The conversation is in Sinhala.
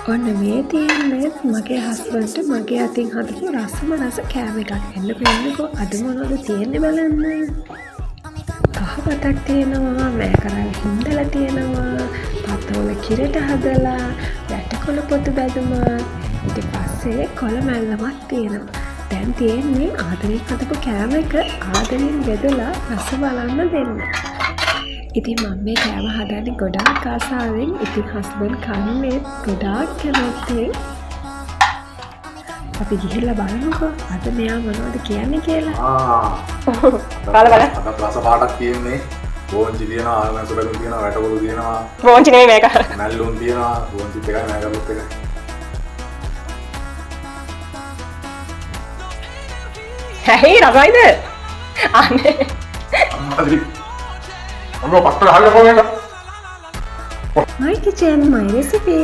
ඔන්න මේ තියෙන්නේ මගේ හස්බන්ඩ්ට මගේ අතින් හදපු රසම රස කෑම එකක්. එන්නකෝ එන්නකෝ, අද මොනවද තියෙන්නේ බලන්න. කහ බතක් තියෙනවා, මෑකරල් හින්දලා තියෙනවා, පතෝල කිරට හදලා, වැටකොළ පොතු බැදුමක්, ඊට පස්සේ කොළ මැල්ලමක් තියෙනවා. දැන් තියෙන්නේ ආදරෙන් හදපු කෑම එක ආදරෙන් බෙදලා රස බලන්න දෙන්න. ඉතින් මම මේ කෑම හදන්නේ ගොඩාක් ආසාවෙන්. ඉතින් හස්බන්ඩ් කන්නේ ගොඩාක් කැමැත්තෙන්. අපි ගිහිල්ලා බලමුකෝ අද මෙයා මොනවද කියන්නේ කියලා. කාලා බලන්න. අද රස පාටක් තියෙන්නේ. බෝංචි තියෙනවා, ආල්මැසු බැලුම් තියෙනවා, වැටකොළු තියෙනවා. බෝංචි නෙමෙයි මේක. මැල්ලුම් තියෙනවා, බෝංචිත් එකයි මෑකරුත් එකයි. ඇයි රසයිද? අනේ. අම්මා අම්මා පට්ට ගහන්න කොහොමද? My kitchen, my recipe.